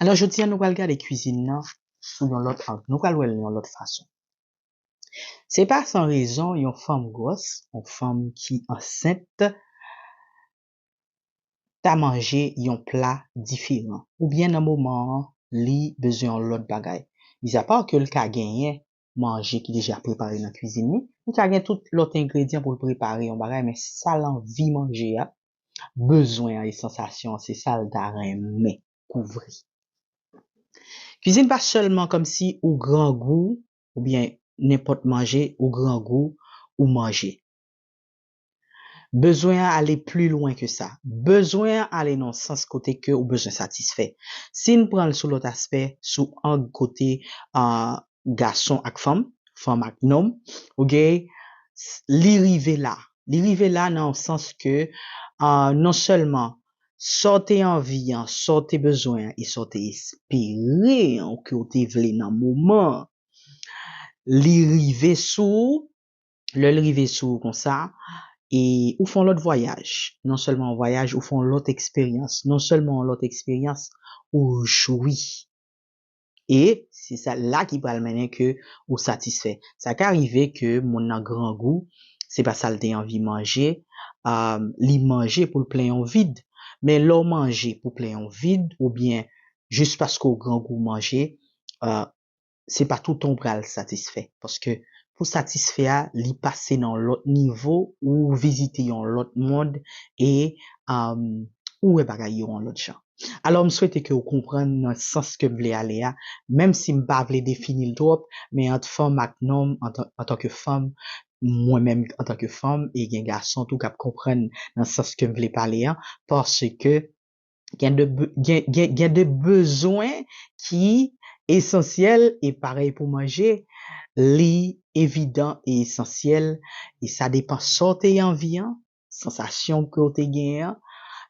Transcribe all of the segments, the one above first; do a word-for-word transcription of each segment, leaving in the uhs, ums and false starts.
Alò, jodi a, nou pral gade kwizin nan sou yon lòt ang. Nou pral wè l yon lòt fason. Se pa san rezon yon fanm gwòs, yon fanm ki ansent, ta manje yon pla diferan. Oubyen nan moman an, li bezwen yon lòt bagay. Mizapa ke l ka genyen manje ki deja prepare nan kwizin li, li ka gen tout lòt engredyan pou l prepare yon bagay, men sa l anvi manje a, bezwen an e sansasyon an, se sa l ta renmen kouvri. Kwizin pa sèlman kòmsi ou grangou, oubyen nenpòt manje, ou grangou, ou manje. Bezwen an ale pli lwen ke sa. Bezwen an ale nan sans kote ke ou bezwen satisfè. Si n pran l sou lòt aspè, sou ang kote, ah, gason ak fanm, fanm ak nonm, oke, s- li rive la. Li rive la nan sans ke, ah, non sèlman sa w te anvi an, sa w te bezwen an, e sa w te espere an, ke w te vle nan moman an, li rive sou ou, lè l rive sou ou konsa, e ou fè yon lòt vwayaj. Non sèlman yon vwayaj, ou fè yon lòt eksperyans. Non sèlman yon lòt eksperyans, ou jwi. E se sa la ki pral mennen ke ou satisfè. Sa ka rive ke moun nan grangou, se pa sa l te anvi manje, ah, li manje pou l plen yon vid. Men lè w manje pou plen yon vid, oubyen jis paske w grangou w manje, ah, se pa toutan w pral satisfè. Paske pou satisfè a, li pase nan yon lòt nivo, ou vizite yon lòt mond, e, ah, ou wè bagay yo yon lòt jan. Alò, m swete ke w konprann nan sans ke m vle ale a, menm si m pa vle defini l twòp, men ant fanm ak nonm, antan, antanke fanm, mwen menm antanke fanm, e gen gason tou k ap konprann nan sans ke m vle pale an, paske gen de, be- gen, gen, gen de bezwen ki esansyèl e parèy pou manje, li evidan e esansyèl, e sa depan sa w te anvi an, sansasyon ke w te genyen an,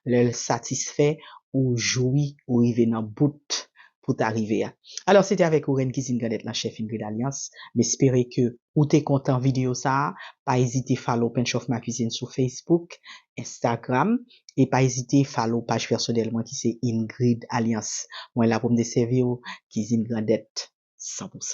lè l satisfè, ou jwi, ou rive nan bout pou ta rive a. Alò, se te avèk ou, Rèn Kizin Grandèt lan, chèf Ingrid Alliance. M espere ke ou te kontan videyo sa a. Pa ezite follow Pinch of My Cuisine sou Facebook, Instagram, e pa ezite follow paj pèsonèl mwen ki se Ingrid Alliance. Mwen la pou m desèvi w, Kizin Grandèt, san pou san.